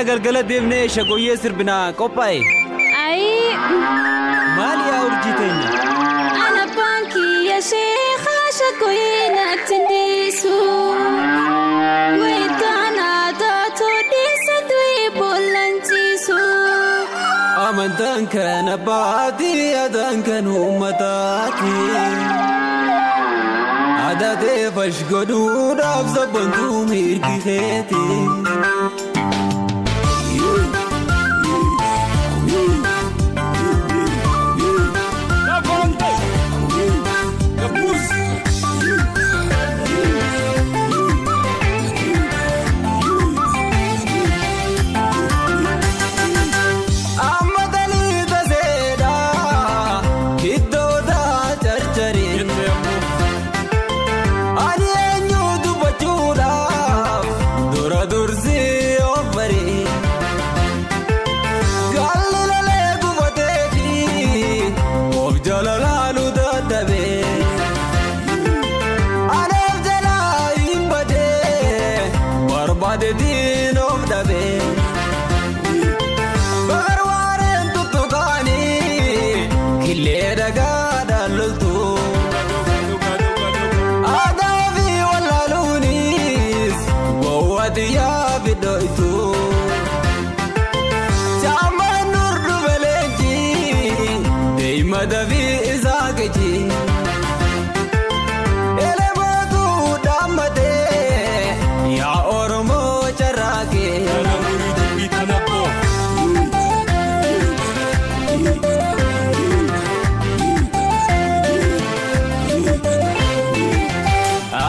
Har'a galgala deemnee shagoyyee sirbinaa qophaa'e. Ayi. Maal yaa urjii teenya? Ana baankii yashee shagoyyee natti dhiisu. Wayitaana taatoo dhiisa du'e bollanchiisu. Amantaan kan abbaati aadaan kan uummataati. Aadaa ta'e fash godhuudhaaf sabboontuu mirgi keeti.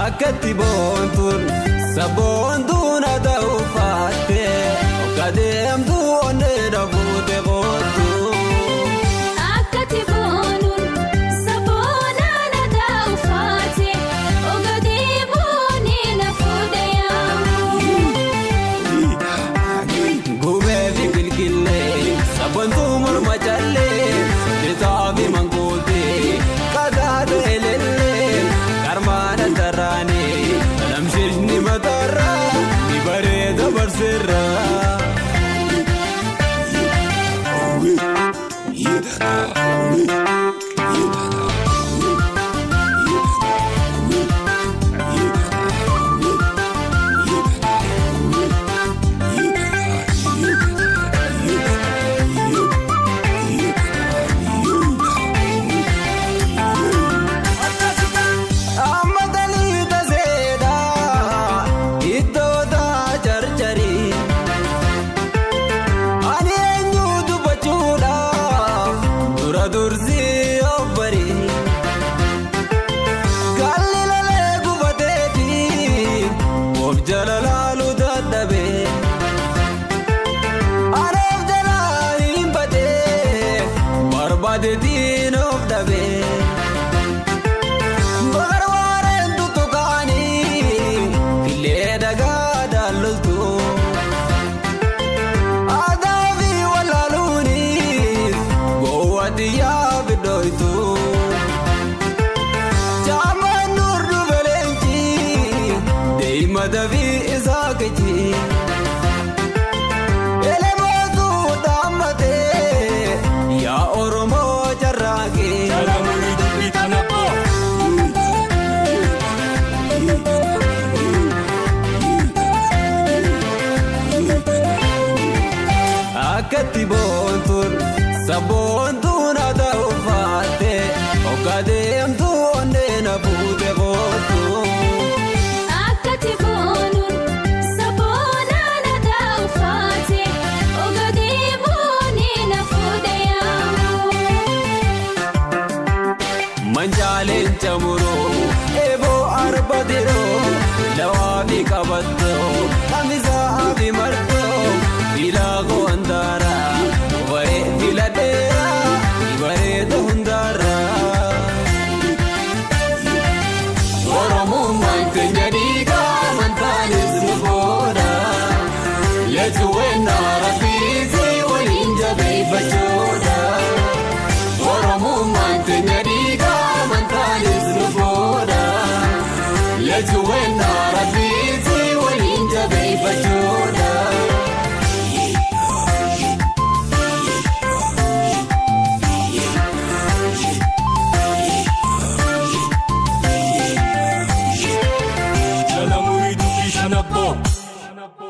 Akkatti boontuun sabboontuun haa ta'u faattee kadeemtuu onnee dhabuute kootu. Akkatti boonuun sabboonaan haa ta'u faattee ogadeemuun na fuudhe yaamu. Gubee fi bilbilee sabboontuu morma callee bitaa fi manguutee kataate elellee karmaana tarraanee lamsheeshni mataarraa ni bareeda barseerraa. Akkatti boontuun sabboontuun haa ta'u faattee okadeemtuu onnee na fuute kootu. Akkatti boonuun sabboonaan haa ta'u faattee okadeemuun na fuudhe yaamu. Manjaaleen camuroo eeboo arba diroo lawaa fi qabattoo kamisaa fi martoo. Filaa koondaara baree fila dheeraa bareeda hundaara. Oromummaan keenya dhiigaa amantaanis nu booda. Leetuwwan rafiisi waliin jabeeffachuudha. Oromummaan keenya dhiigaa amantaanis nu booda. Leetuwwan rafiisi waliin jabeeffachuudha.